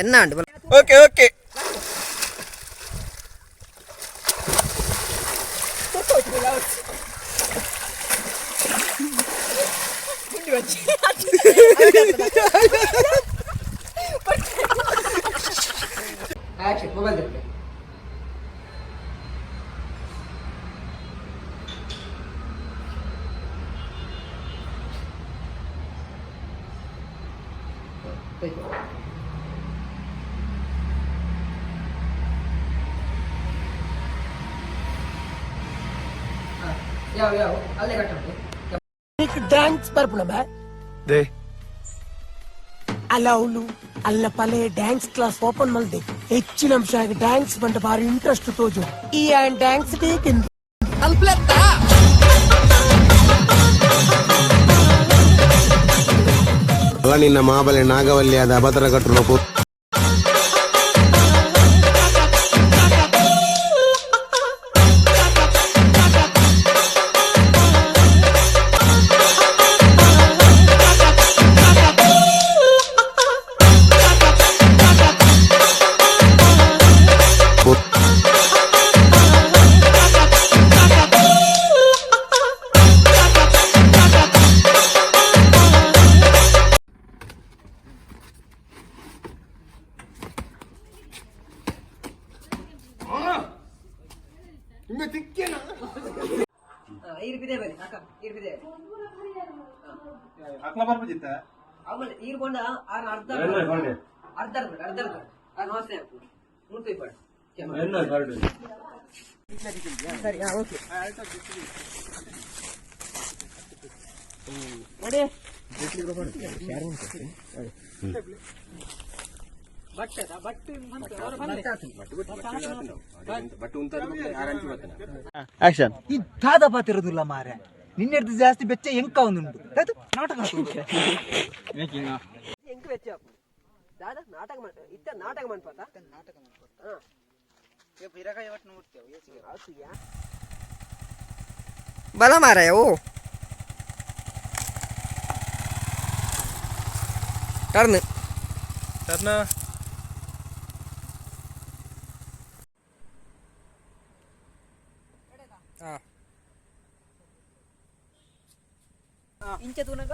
ಎನ್ನ ಉಂಡು. Okay okay. Action, mobile ದೆಪ್ಪೆ. ಯಾವ ಯಾವ ಅಲ್ಲೇ ಕಟ್ ಉಂಟು. ಡ್ಯಾನ್ಸ್ ಬರ್ಪುಣ they. ಅಲ್ಲ, ಅವಳು ಅಲ್ಲ ಪಲೆ ಡ್ಯಾನ್ಸ್ ಕ್ಲಾಸ್ ಓಪನ್ ಮಲ್ದೆ. ಹೆಚ್ಚಿನ ಅಂಶ ಡ್ಯಾನ್ಸ್ ಬಂಡ ಬಾರಿ ಇಂಟ್ರೆಸ್ಟ್ ತೋಜು. ಈ ಡ್ಯಾನ್ಸ್ ಬೇಕೆಂದು. ಅಲ್ಲ, ನಿನ್ನ ಮಾಬಲೆ ನಾಗವಲ್ಲಿ ಆದ ಅಬತರ ಕಟ್ಟುನ. ಈರ್ ಬಿದೆ ಬರಿ ಅಕ್ಕ, ಈರ್ ಬಿದೆ. ಅಕ್ಲ ಬರ್ಪುಜಿತ್ತ. ಅವಳು ಈರ್ ಕೊಂಡ ಆರ್ ಅರ್ಧ ಅರ್ಧ ಅರ್ಧ ಅರ್ಧ ಅರ್ಧ ಆ ನಮಸ್ತೆ ಮುಟ್ಟು ಇಪ್ಪಡು. ಸರಿ, ಹಾ, ಓಕೆ. ರೆಡಿ. ಆಕ್ಷನ್. ಈ ದಾದ ಪಾತಿರೋದಿಲ್ಲ ಮಾರೆ, ನಿನ್ನೆಡ್ದು ಜಾಸ್ತಿ ಬೆಚ್ಚ ಎಂಕ ಒಂದುಂಟು. ಆಯ್ತು, ನಾಟಕ ಹಾಕುದು. ಎಂಕ್ ವೆಚ್ಚ ದಾದ ನಾಟಕ ಮಾಡ್ ಇತ್ತ ನಾಟಕ ಮನ್ಪಾತ ನಾಟಕ. ಹಾ, ಬಲ ಮಾರಾಯ. ಓ, ಟರ್ನ್. ಟರ್ನ್. ಹಾ, ಇಂಚ ತೂನಗ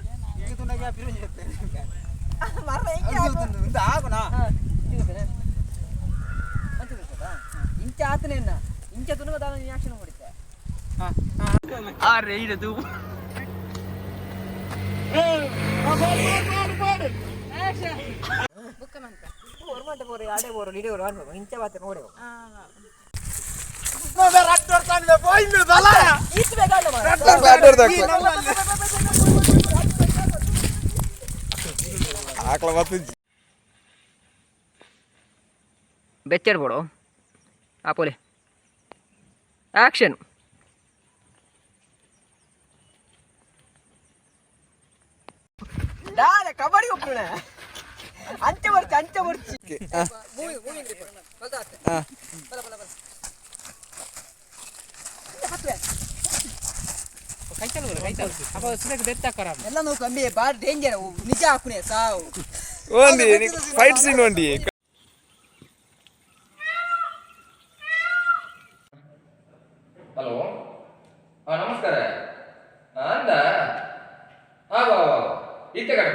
ಮರ ಇಂಚ ಆತನೇ ಇಂಚ ತುನಗ ದಾದ ಆಕ್ಷನ್ ಹೊಡಿತೆ. ಆರೆ ಇದು. ಒರ್ಮಂಟೆ ಪೋರೆ ಆಡೆ ಬೋರು ನಿಡೆ ಬೋರು ಇಂಚ ಬಾತೆ ನೋಡಿ. ಈತ್ ಬೇಗ ಅಲ್ಲ ಮಾರ್ರೆ. ಆಕಳ ಬರ್ತುಜಿ. ಬೆಚ್ಚಡ್ ಬೋಡು. ಆ ಪೋಲೆ, ಆಕ್ಷನ್. ದಾದ ಕಬಡ್ಡಿ ಒಪ್ಪುಣ. ಅಂಚೆ ಬರ್ಚಿ, ಅಂಚೆ ಬರ್ಚಿ. ಎಲ್ಲ ನೋವು ಕಂಬಿ ಬಾರಿ ಡೇಂಜರ್, ನಿಜ ಹಾಕುನೆ ಸಾವು. ಓಂದಿ ಫೈಟ್ ಸೀನ್ ಒಂಡಿ. ಹಲೋ, ಹಾಂ, ನಮಸ್ಕಾರ. ಅಂದ ಹಾ, ಬಾ ಬಾ ಬಾ. ಇತ್ತೆ ಕಡೆ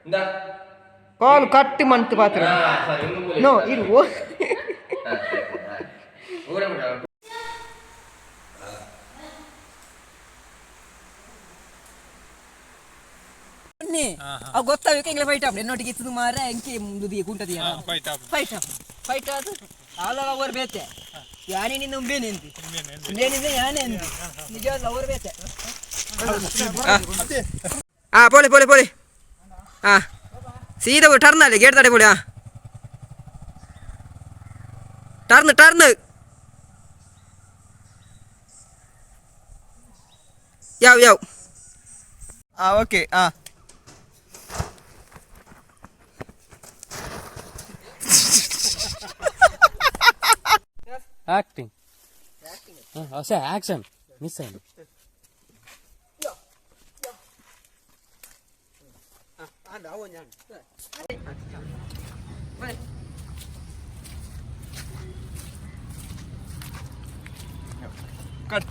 ಇಂದ. ಕಾಲ್ ಕಟ್ಟಿ ಮಂತ್ ಪಾತ್ರ. ಹಾಂ ಸರಿ, ಇನ್ನು ಮೂಲೆ. ನೋ ಇರು ಓ. ಹಾಂ ಸರಿ ಸರಿ, ಹಾಂ ಊರೇ ಬಿಡ. ಅವು ಗೊತ್ತಾಗಬೇಕು ಎಂಗ್ಲ ಫೈಟ್ ಆಪ್ ಎನ್ನೊಟ್ಟಿಗೆ ಇತ್ತು ಮಾರ ಎಂಕಿ ಮುಂದುದಿ ಕುಂಟದಿ ಫೈಟ್ ಆಪ್ ಫೈಟ್ ಅದು ಆಲ ಅವರು ಬೇತೆ ಯಾನೇ ನಿನ್ನ ಉಂಬೇನೆ ಎಂತಿ ಉಂಬೇನಿಂದ ಯಾನೇ ಎಂತಿ ನಿಜವಾದ ಅವರು ಬೇತೆ. ಹಾ, ಪೋಲೆ ಪೋಲೆ ಪೋಲೆ. ಹಾ, ಸೀದಾ ಟರ್ನ್ ಅಲ್ಲೇ ಗೇಟ್ ತಡೆ ಪೋಲೆ. ಹಾ, ಟರ್ನ್ ಟರ್ನ್. ಯಾವ ಯಾವ. ಹಾ, ಓಕೆ, ಹಾ. యాక్టింగ్ వస్తే యాక్షన్ మిస్ అయింది. ಬನ್ನಿ. ಕಟ್.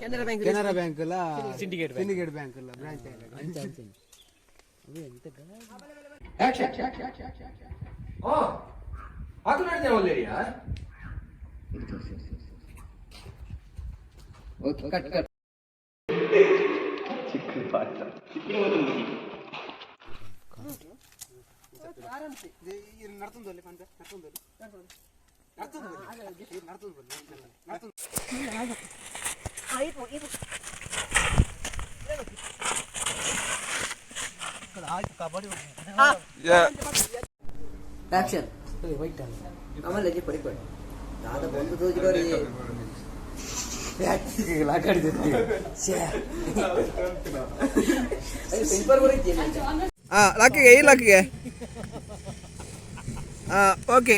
ಕೆನರಾ ಬ್ಯಾಂಕ್, ಕೆನರಾ ಬ್ಯಾಂಕ್ ಅಲ್ಲ, ಸಿಂಡಿಕೇಟ್ ಸಿಂಡಿಕೇಟ್ ಬ್ಯಾಂಕ್ ಅಲ್ಲ ಬ್ರಾಂಚ್. ಅದು ನಡೀತೇನೆ ಒಲ್ಲೇರಿಯಾ. Okay, cut cut. Action. ಆಮೇಲೆ ಪಡಿ ಪಡಿ ದಾದ ಬಂದು ತೋಜಿದವ್ರಿ. ಹಾ, ಲಕ್ಕಿಗೆ, ಈ ಲಕ್ಕಿಗೆ. ಹಾ, ಓಕೆ.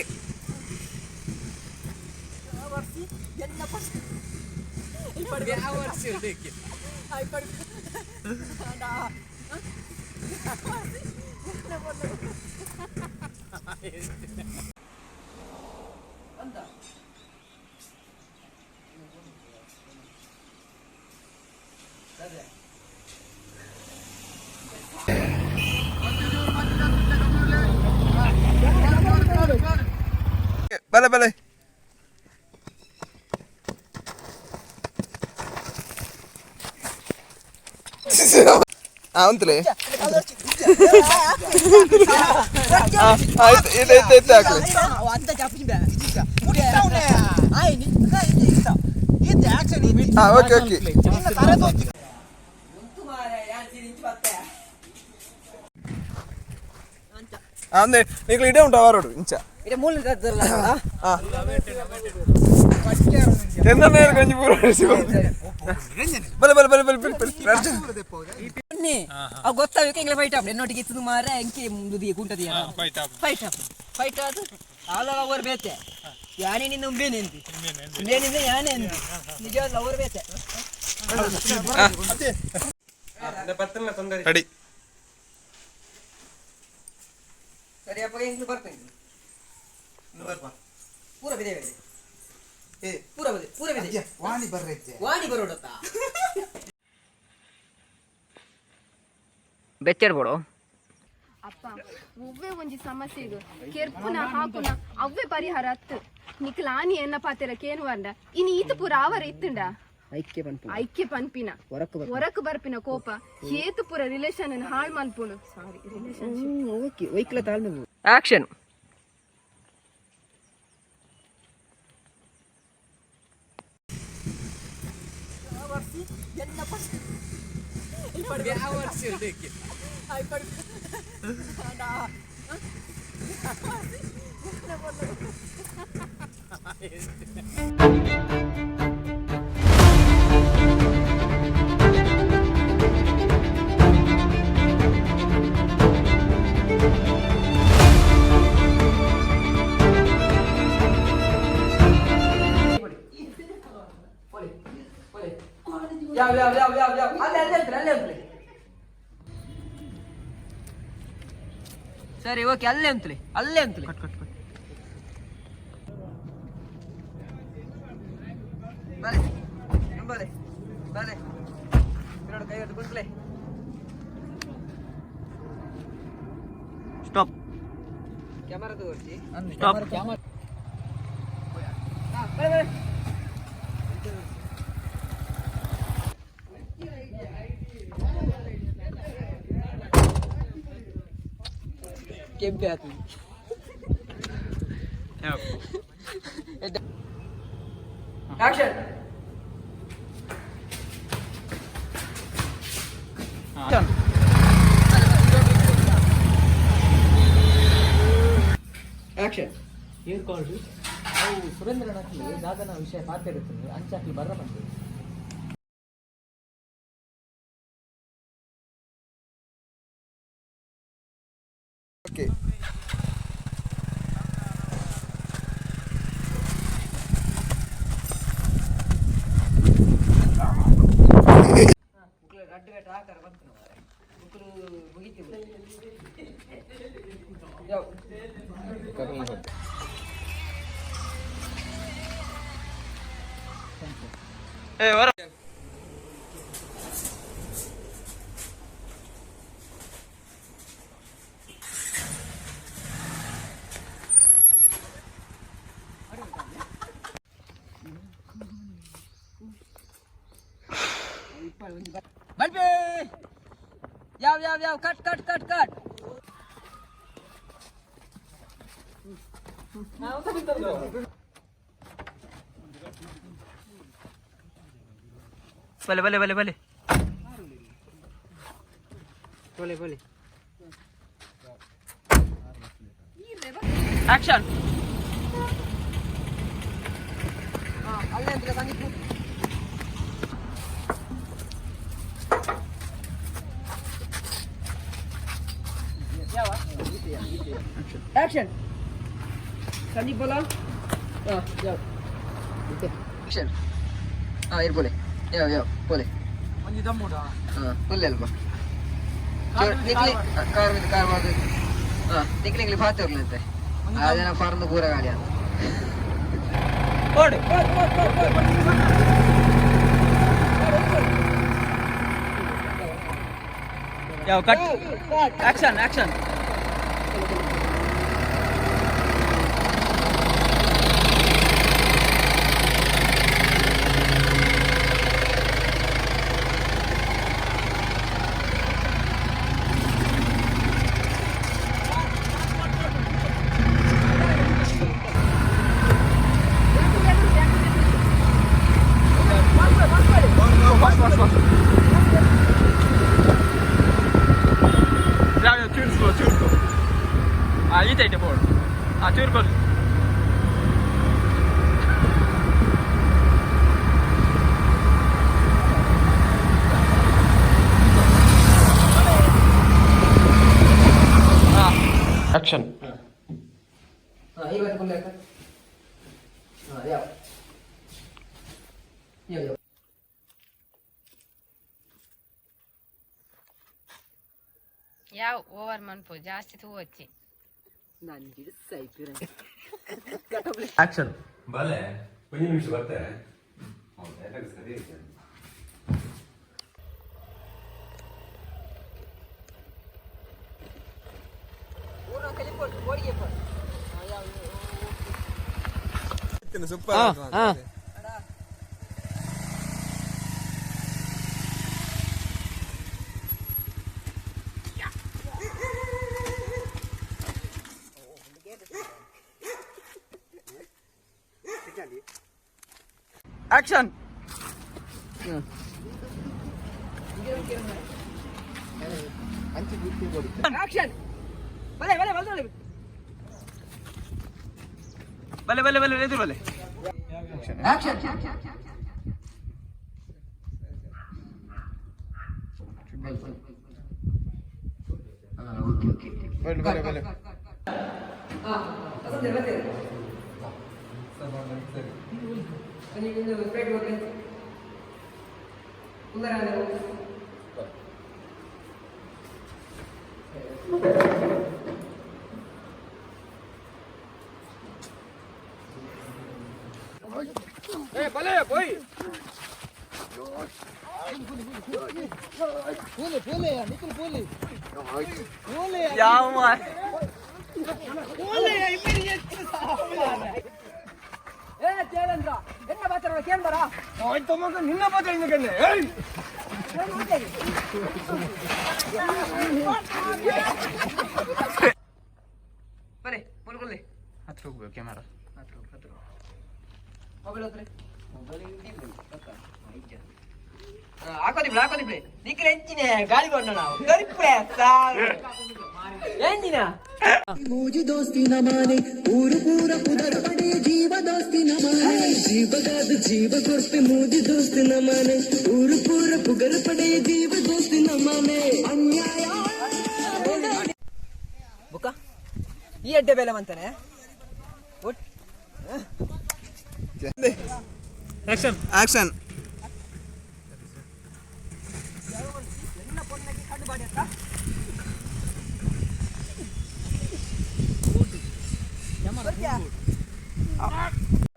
ಬಲೆ ಬಲೆ. ಆ ಅಂತಲೇ ಆಯ್ತು. ಇದು ಇತ್ತು ಇತ್ತು ಹಾಕ್ಲಿ. ಹಾ, ಓಕೆ ಓಕೆ. ಅಂದ್ರೆ ನೀವು ಇಡೇ ಉಂಟು ಅವರೋಡು ಇಂಚ. ಹಾ, ಎಂತ ಕೊಂಚ ಪೂರ. ಬಲೆ ಬಲೆ ಬಲೆ ಬಲೆ ಬಲೆ ಬಲೆ. ಅವು ಗೊತ್ತಾಗಬೇಕು ಎಂಗ್ಲ ಫೈಟ್ ಆಪುಂಡು. ಎನ್ನೊಟ್ಟಿಗೆ ಇತ್ತದು ಮಾರ ಎಂಕೆ ಮುಂದುದಿ ಕುಂಟದಿ ಫೈಟ್ ಆಪುಂಡು. ಫೈಟ್ ಆದು ಆಲ ಅವರು ಬೇತೆ, ಯಾನೇ ನಿನ್ನ ಉಂಬೇನೆ ಎಂತಿ, ಉಂಬೇನಿಂದ ಯಾನೇ ಎಂತಿ, ನಿಜವಾದ ಅವರು ಬೇತೆ. ರೆಡಿ. ಸರಿ ಅಪ್ಪ, ಎಂಗ್ಲು ಬರ್ತೇನೆ. ಪೂರ ಬಿದೆ ಬೇರೆ, ಪೂರ ಬದೆ, ಪೂರ ಬಿದೆ. ವಾಣಿ ಬರ್ರೆಜ್ಜೆ. ವಾಣಿ ಬರೋಡತ್ತ ಬೆಚ್ಚಾಡ್ಬೋಡು. ಅಪ್ಪ, ಒವ್ವೆ ಒಂಜಿ ಸಮಸ್ಯೆಗ್ ಕೆರ್ಪುನ ಹಾಕುನ ಅವ್ವೆ ಪರಿಹಾರ ಅತ್ತು. ನಿಕ್ಲಾನಿ ಎನ್ನ ಪಾತೆರ ಕೇನುವಂಡ ಇನಿ ಈತ ಪೂರ ಆವರ ಇತ್ತುಂಡ ಐಕ್ಯ ಪನ್ಪು. ಐಕ್ಯ ಪನ್ಪಿನ. ಹೊರಕು. ಹೊರಕು ಬರ್ಪಿನ ಕೋಪ ಏತು ಪೂರ ರಿಲೇಷನ್ ಹಾಳ್ ಮಲ್ಪುಂಡು, ಸಾರಿ, ರಿಲೇಷನ್ಶಿಪ್. ಓಕೆ, ವೈಕ್ಲ ತಾಳ್ಮೆ. ಆಕ್ಷನ್. ಯಾವ ಯಾವ ಯಾವ ಯಾವ ಯಾವ, ಅಲ್ಲೇ ಅಲ್ಲೇ ಅಂತಲೇ, ಅಲ್ಲೇ ಅಂತಲೇ. ಸರಿ, ಓಕೆ, ಅಲ್ಲೇ ಅಂತಲೇ, ಅಲ್ಲೇ ಅಂತಲೇ. ಕಟ್ ಕಟ್ ಕಟ್. ಬಲೆ ಬಲೆ ಬಲೆ, ಎರಡು ಕೈ ಹೊತ್ತು ಕುಂತ್ಲೆ. ಸ್ಟಾಪ್. ಕ್ಯಾಮರಾ ತಗೋರ್ಚಿ. ಸ್ಟಾಪ್. ಬಲೆ ಬಲೆ. ಕೆಂಪೆ ಆತು. ಆಕ್ಷನ್. ಆಕ್ಷನ್. ಏರ್ ಕಾಲ್ಡ್ ಅವು ಸುರೇಂದ್ರನಕ್ಲಿ ದಾದನ ವಿಷಯ ಪಾತೆರುತ್ತುಂಡು, ಅಂಚಾಕ್ಲಿ ಬರ್ರ ಪಂತೆ. ಓಕೆ. ಏ ವರ ಬಲ್ಬೆ ಯಾವ ಯಾವ ಯಾವ ಕಟ್ ಕಟ್ ಕಟ್ ಕಟ್. ಬಲೆ ಬಲೆ ಬಲೆ ಬಲೆ ಬಲೆ ಬಲೆ. ಆಕ್ಷನ್. ಅಲ್ಲೇ ಅಂದ್ರೆ ಸಂದೀಪ್. ಆಕ್ಷನ್ ಸಂದೀಪ್ ಬೋಲ. ಹಾಂ ಯಾವ ಆಕ್ಷನ್. ಹಾಂ ಇರ್ಬೋಲೆ, ಯಾವ ಯಾವ ಬೋಲೆ. ಹಾಂ ಫುಲ್ ಅಲ್ವಾ? ನಿಕ್ಲಿ ಕಾರ್ ಕಾರ್ ಮಾಡು. ಹಾಂ ನಿಕ್ಲಿ ನಿಕ್ಲಿ ಪಾತೆ ಇರ್ಲಂತೆ. ಆ ಜನ ಫಾರ್ಮ್ ಪೂರ ಗಾಳಿ ಅಂತ. ಓಡಿ. ಯಾವ ಕಟ್. Action action. ಚೂರ್ಕೋ ಚೂರ್ಕೋ. ಆ ಈತೈತೆ ಬೋರ್ಡ್. ಆ ಚೂರ್ಕೋ. ಆಕ್ಷನ್. ಹಾಂ ಇವತ್ತು ಫುಲ್ ಯಾಕ. ಹಾಂ ಯಾವ ಯಾವ ಯಾವ. ಯಾವ ಓವರ್ ಮನ್ಪು ಜಾಸ್ತಿ ತೂವಚ್ಚಿ. ನಂಜಿಡು ಸೈಪಿರ. ಆಕ್ಷನ್. ಬಲೆ, ಒಂದು ನಿಮಿಷ ಬರ್ತೆ. ಡೈಲಾಗ್ ಸರಿ ಐತೆ. ಸೂಪರ್. ಆಕ್ಷನ್. ಆಕ್ಷನ್. ಬಲೆ ಬಲೆ ಬಲೆ. ಬಲೆ ಬಲೆ ಬಲೆ ಎದುರು ಬಲೆ. ಆಕ್ಷನ್. Okay okay. ಬಲೆ ಬಲೆ ಬಲೆ. ಯಾವ ಏ ದೇವೇಂದ್ರ, ಎನ್ನ ಮಾತಾಡೋಣ ಕೇನ್ ಬರ. ಆಯ್ತು ಮಗ, ನಿನ್ನ ಮಾತಾಡಿದ. ಬರೆ ಮುಲ್ಗೊಳ್ಳಿ. ಹತ್ರ ಹೋಗ್ಬೇಕು ಕ್ಯಾಮರಾ. ಹತ್ರ ಹತ್ರ ಮೊಬೈಲ್ ಹತ್ರ ಮೊಬೈಲ್ ಹಾಕೋದಿಬ್ಳೆ ಹಾಕೋದಿಬ್ಳೆ. ನಿಕ್ರೆ ಎಂಚಿನ ಗಾಳಿ ಕೊಂಡ ನಾವು ಕರಿಪುಳೆ ಎಂಜಿನ. ಮೂಜಿ ದೋಸ್ತಿ ನಮಾನೆ ಊರು ಪೂರ ಪುದರ್ ಪಡೆ ಜೀವ ದೋಸ್ತಿ ನಮಾನೆ ಜೀವಗಾದ ಜೀವ ಕೊರ್ಪೆ ಮೂಜಿ ದೋಸ್ತಿ ನಮಾನೆ ಊರು ಪೂರ ಪುಗರ್ ಪಡೆ ಜೀವ ದೋಸ್ತಿ ನಮಾನೆ ಅನ್ಯಾಯ. ಬುಕ್ಕ ಈ ಅಡ್ಡೆ ಬೇಲೆ ಮಂತಾನೆ. Action action.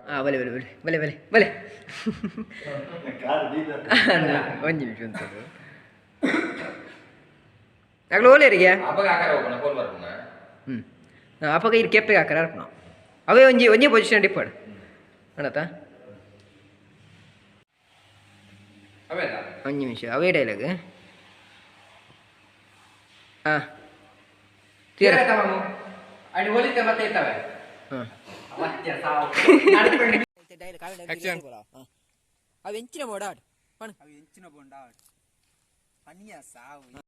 ಹಾ ಬಲೆ ಬಲೆ ಬಲೆ ಬಲೆ ಬಲೆ ಬಲೆ. ಒಂಜಿ ನಿಮಿಷ ಉಂಟು ಅಗಲ ಓಲೇರಿಗೆ. ಅಪ್ಪಗ ಆಕಾರ ಹೋಗೋಣ, ಫೋನ್ ಬರ್ಪುನ. ಹ್ಞೂ, ಅಪಗ ಇರು ಕೆಪ್ಪೆಗೆ ಹಾಕರ ಅರ್ಪಣ. ಅವೇ ಒಂಜಿ ಒಂಜಿ ಪೊಸಿಷನ್ ಡಿಪ್ಪಡ್ ಅಣ್ಣತ. ಅವೇದ. ಒಂಜಿ ನಿಮಿಷ, ಅವೇ ಡೈಲಾಗ್. ಹಾಂ, ತೀರ. ಹಾಂ, ಅವು ಎಂಚಿನ ಬೋಡ. ಅವು ಎಂಚಿನ ಬೋಂಡ ಪನಿಯ ಸಾವು.